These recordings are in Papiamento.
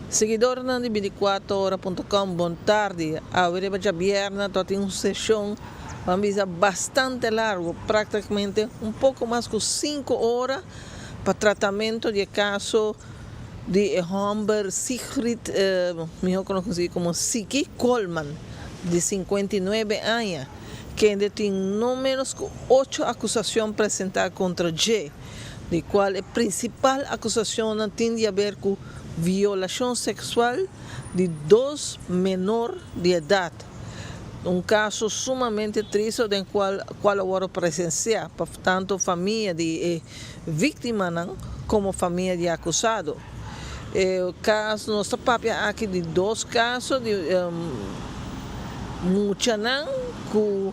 Seguidornan di 24ora.com, bon tardi. Awe riba djabierna to tin un seshon, ban bisa, bastante largo, practicamente un poco mas cu 5 ora pa tratamento di caso di e homber Sigrid, miho conoci como Siki Coleman, di 59 aña, kende tin no menos cu 8 acusacion presenta contra dje, di cual e principal acusacion tin di haber cu violacion sexual di dos menor di edad. Un caso sumamente tristo den cual awor presencia pa tanto famia di victima como famia di acusado. Caso, nos ta papia aki di dos caso di muchanan cu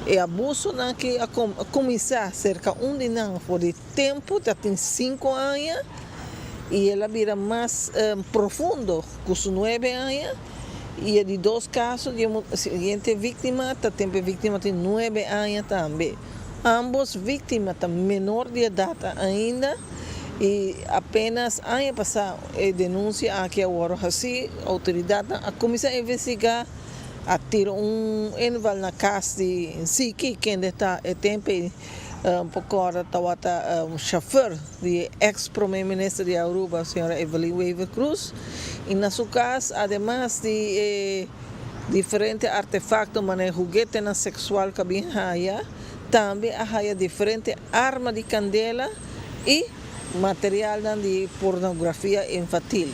e abuso nan cu a cuminsa cerca un di nan for di tempo tin 5 aña y el a bira mas profundo cu su 9 aña, y e di dos caso di siguiente victima ta tempo victima tin 9 aña tambe. Ambos victima ta menor di edad ainda y apenas aña pasa e denuncia aki awor asina autoridad a cuminsa investiga, a tira un inval na cas di Siki, kende ta e tempo poco ora tabata chauffeur di ex-prome minister di Aruba, señora Evelyn Wever-Croes. Y na su cas, ademas di diferente artefacto, manera juguete na sexual cu a bin haya, tambe a haya diferente arma di candela y material di pornografia infantil.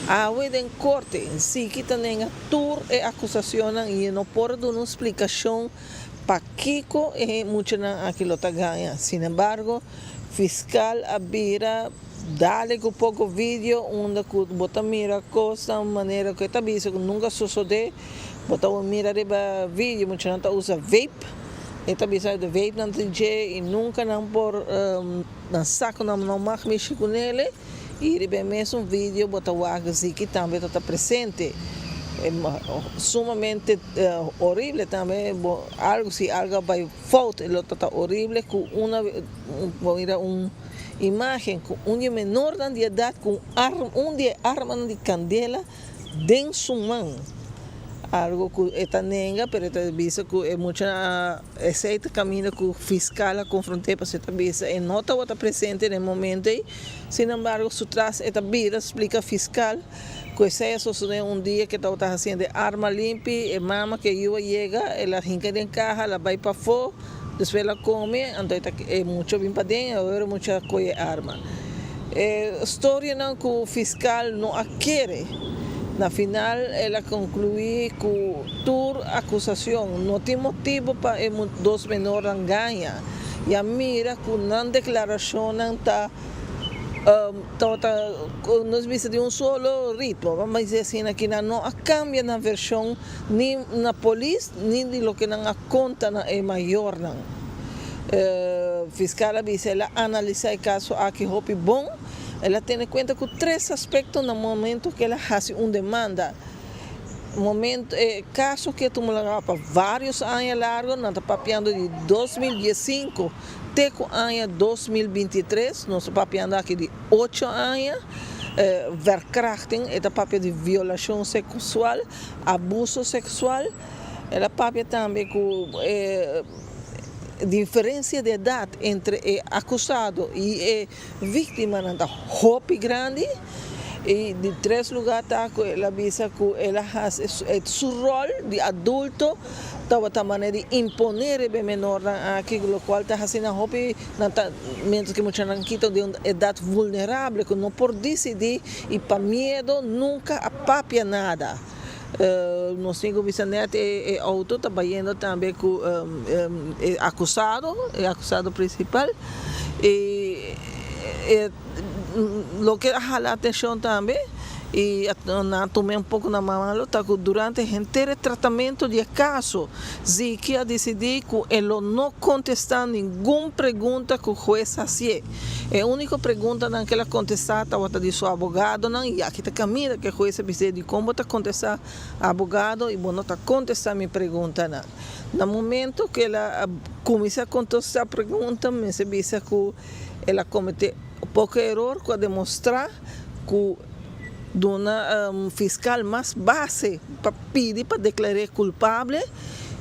Awe den corte, Siki ta nenga tur e acusacion y no por duna un splicacion pakico e muchanan aki lo ta gaña. Sin embargo, fiscal a bira dal cu poco video unda cu bo ta mira cos manera cu ta bisa cu nunca sucede. Bo ta mira riba video muchanan ta usa vape. E ta bisa di vape nan DJ y nunca nan por nan saco nan no mag mishi cu nele. Y riba mesun video bo ta wak Ziki tambe ta presente. Sumamente horrible tambe, algo si algo bay fout lo ta horrible cu una mira un imagen cu un menor di edad cu arma, un di arma di candela den su man. Algo cu e ta nenga, pero ta bisa cu e mucha esey ta caminda cu fiscal a confronta pa e ta bisa e no tabata presente na momento ey. Sin embargo, su tras e ta bira splica fiscal cu esey a sucede un dia cu tabata haciendo arma limpi, e mama cu a yega, el a hinca den caha, el a bay pafo, despues el a come, anto e mucha a bin paden, awor mucha a coge arma. E historia nan cu fiscal no a kere. Na final, el a conclui cu tur acusacion no tin motibo pa dos menor gaña. Y a mira cu nan declaracion ta nos bisa di un solo ritmo. Ban bisa asina aki, no a cambia na version ni na polis ni di loke nan a conta na e mayornan. Fiscal a bisa el a analisa e caso aki hopi bon. El a tene cuenta cu tres aspecto na momento cu el a haci un demanda. Momento, caso cu a tuma pa varios aña largo, nos ta papiando di 2015 te cu aña 2023, nos ta papiando aki di 8 aña, verkrachting, e ta papia di violacion sexual, abuso sexual, el a papia tambe cu diferencia di edad entre e acusado y e victima ta hopi grandi. Y di tres lugar ta cu el a bisa cu el a su rol di adulto tabata manera di impone e menor aki, locual ta haciendo hopi mientras cu muchanan aki ta di un edad vulnerable cu no por dicidi y pa miedo nunca a papia nada. Nos tin cu bisa net e auto ta bayendo tambe cu acusado, e acusado principal, y loke a hala atencion tambe y nan a tuma un poco na malo ta cu durante henter tratamento di caso Ziki a dicidi cu e no contesta ningun pregunta cu hues a haci. E unico pregunta nan cu el a contesta tabata di su abogado nan, y aki ta caminda cu hues a bisa di con ta contesta abogado y bo no ta contesta mi pregunta nan. Na momento cu el a cuminsa contesta pregunta, mester bisa cu el a comete poco error cu a demostra cu Duna fiscal mas base pa pidi pa declar'e culpable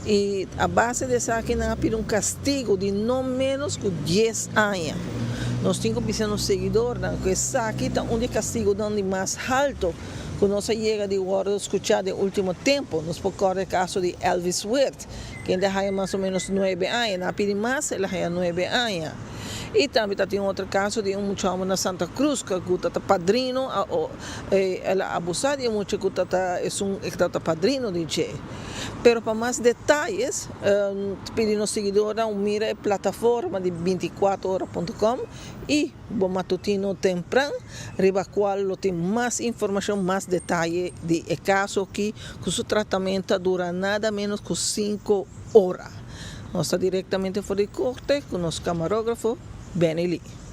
y a base di esaki nan a pidi un castigo di no menos cu dies aña. Nos tin cu bisa nos seguidornan cu esaki ta un di e castigonan di mas halto cu nos a yega di wordo scucha den ultimo tempo. Nos por corda e caso di Elvis Weert, kende a haya mas o menos nuebe aña. Nan a pidi mas, el a haya nuebe aña. Y tambe ta tin otro caso di un mucha homber na Santa Cruz cu ta ta padrino, el a abusa di e mucha cu ta ta esun e ta ta padrino di dje. Pero pa mas detayes ta pidi nos siguidornan un mira e plataforma di binticuatro ora punto com y bo matutino tempran riba cual lo tin mas informacion, mas detaye di e caso aki cu su tratamento a dura nada menos cu cinco ora. Nos ta directamente for di corte cu nos camarógrafo Benny Lee.